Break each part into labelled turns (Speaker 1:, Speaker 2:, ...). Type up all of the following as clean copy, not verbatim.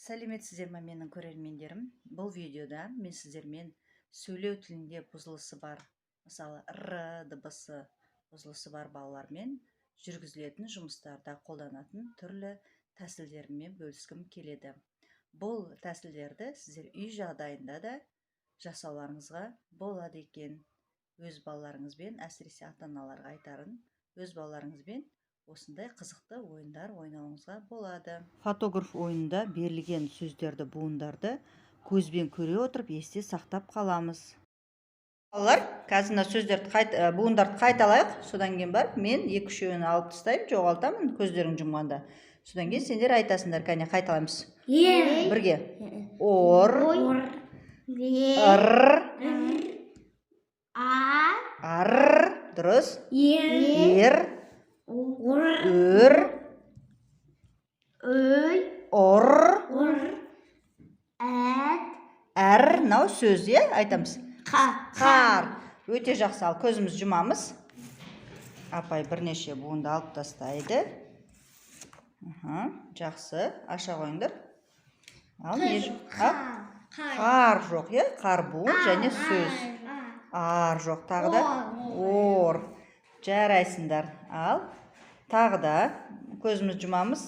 Speaker 1: Сәлеметсіздер ме, менің көрермендерім! Бұл видеода мен сіздермен сөйлеу тілінде бұзылысы бар, мысалы р дыбысы бұзылысы бар балалармен жүргізілетін жұмыстарда қолданатын түрлі тәсілдерімен бөліскім келеді. Бұл тәсілдерді сіздер үй жағдайында да жасауларыңызға болады екен. Өз балаларыңызбен, әсіресе ата-аналарға айтарын, өз балаларыңызбен осындай қызықты ойындар ойнауыңызға болады. Фотограф ойынында берілген сөздерді, буындарды көзбен көре отырып есте сақтап қаламыз. Балалар, қазір мына сөздерді, буындарды қайталайық. Содан кейін барып мен екі-үшеуін алып тастаймын, жоғалтамын көздерің жұмғанда. Содан кейін сендер айтасыңдар. Кәне, қайталаймыз. Бірге. Ор, ыр, ар, дұрыс. Ер, өр, ұр, әр. Мынау сөз, иә, айтамыз. Қар. Өте жақсы. Ал көзімізді жұмамыз. Апай бірнеше буынды алып тастайды. Жақсы, аша қойыңдар. Ал не? Қар жоқ, иә? Қар буын және сөз. Ар жоқ, тағы да ор. Жарайсыңдар. Ал тағы да көзімізді жұмамыз.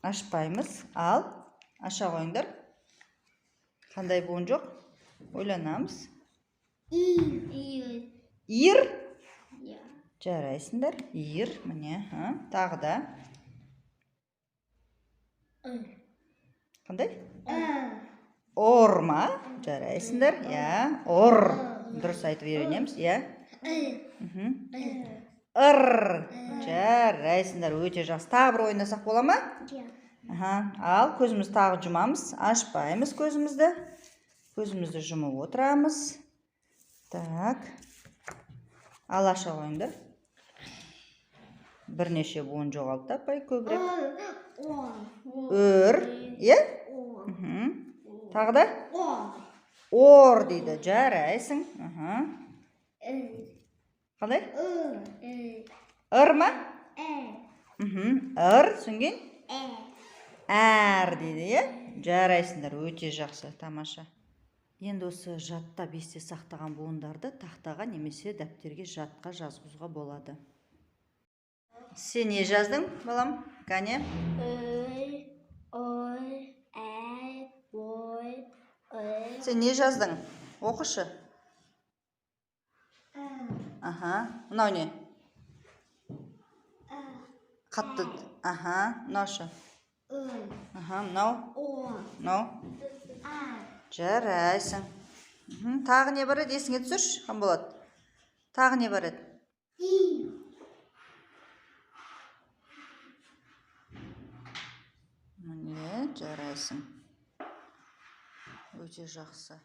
Speaker 1: Ашпаймыз. Ал аша қойыңдар. Қандай буын жоқ? Ойланамыз. Ир. Жарайсыңдар. Ир, міне, тағы да. Қандай? Ор ма? Жарайсыңдар. Иә, ор. Дұрыс айтып үйренеміз, иә. Ыр. Жарайсыңдар, өте жақсы. Тағы бір ойнасақ бола ма? Ал көзімізді тағы жұмамыз, ашпаймыз көзімізді. Көзімізді жұмып отырамыз. Так. Ал аша қойыңдар. Бірнеше буын жоғалды апай көбірек. Өр, иә? Тағы да? Ор дейді. Жарайсың. Қандай? Ыр ма? Ыр, содан кейін? Әр дейді, иә? Жарайсыңдар, өте жақсы, тамаша. Енді осы жаттап есте сақтаған буындарды тақтаға немесе дәптерге жатқа жазғызуға болады. Сен не жаздың, балам? Кәне?
Speaker 2: Ө, ой, әй, ой, ы.
Speaker 1: Сен не жаздың? Оқышы. Аха, мынау не? Қатты. Аха, мынау ше? Аха, мынау? Мынау? Жарайсың. Тағы не бар еді, есіңе түсірші, Қанболат? Тағы не бар еді? Міне, жарайсың. Өте жақсы.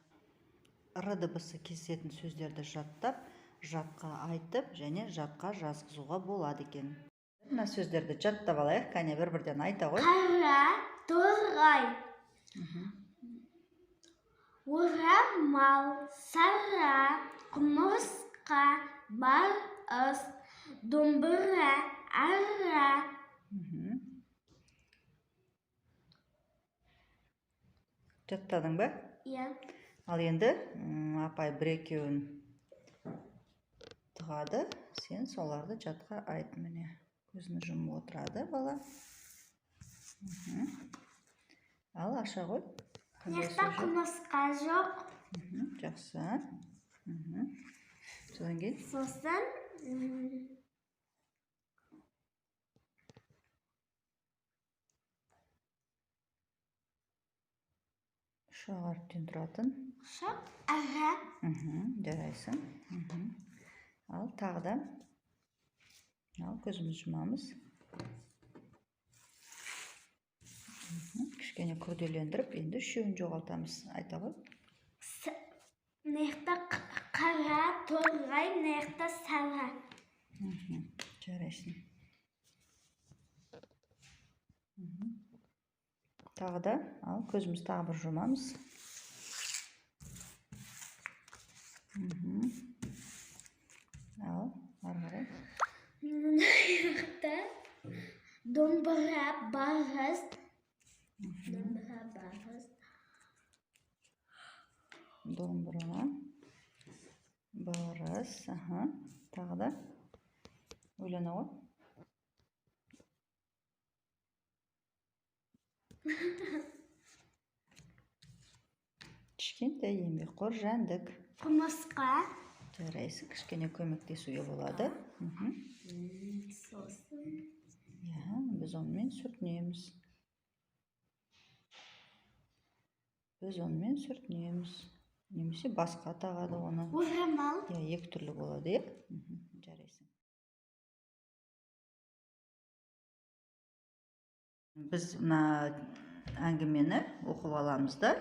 Speaker 1: Р дыбысы кездесетін сөздерді жаттап, жатқа айтып және жатқа жазғызуға болады екен. Мына сөздерді жаттап алайық, кәне бір-бірден айта ғой.
Speaker 2: Қара торғай. Орамал, сара, құмырсқа, барыс, домбыра, ара.
Speaker 1: Жаттадың ба?
Speaker 2: Иә.
Speaker 1: Ал енді апай бір-екеуін тығады, сен соларды жатқа айт, міне. Көзін жұмып отырады бала. Ал аша ғой.
Speaker 2: Мына құмырсқа жоқ.
Speaker 1: Жақсы. Содан кейін?
Speaker 2: Сосын
Speaker 1: үш ақ әріптен тұратын.
Speaker 2: Ұшақ, ара.
Speaker 1: Жарайсың. Ал тағы да. Ал көзімізді жұмамыз. Кішкене күрделендіріп, енді үшеуін жоғалтамыз. Айта ғой.
Speaker 2: Мына қара торғай, мына сара.
Speaker 1: Жарайсың. Тағы да, ал көзімізді тағы бір жұмамыз. Ал, ары қарай.
Speaker 2: Жақта домбыра, барыс. Домбыра, барыс.
Speaker 1: Домбыра, барыс. Аха, тағы да ойлана ғой. Кішкентай еңбекқор жәндік.
Speaker 2: Құмырсқа.
Speaker 1: Жарайсың, кішкене көмектесуге болады.
Speaker 2: Сосын.
Speaker 1: Иә, біз онымен сүртінеміз. Біз онымен сүртінеміз. Немесе басқа тағады оны.
Speaker 2: Орамал.
Speaker 1: Иә, екі түрлі болады, иә? Жарайсың. Біз мына әңгімені оқып аламыз да,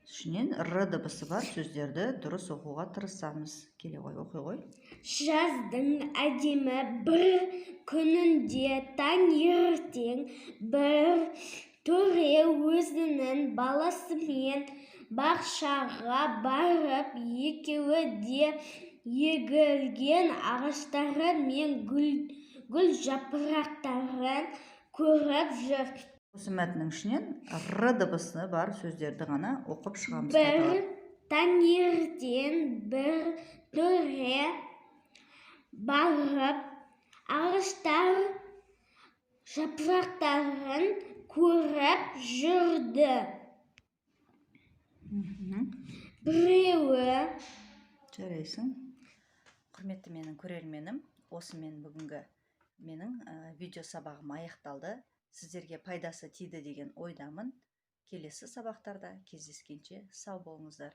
Speaker 1: ішінен р дыбысы бар сөздерді дұрыс оқуға тырысамыз. Келе ғой, оқи ғой.
Speaker 2: Жаздың әдемі бір күнінде таңертең бір төре өзінің баласымен бақшаға барып, екеуі де егілген ағаштары мен гүл жапырақтарын көріп жүр.
Speaker 1: Осы мәтіннің ішінен р дыбысы бар сөздерді ғана оқып шығамыз.
Speaker 2: Бір таңертең бір төре барып, ағаштар жапырақтарын көріп жүрді. Біреуі.
Speaker 1: Жарайсың. Құрметті менің көрерменім, осымен бүгінгі менің видео сабағым аяқталды. Сіздерге пайдасы тиді деген ойдамын. Келесі сабақтарда кездескенше сау болыңыздар.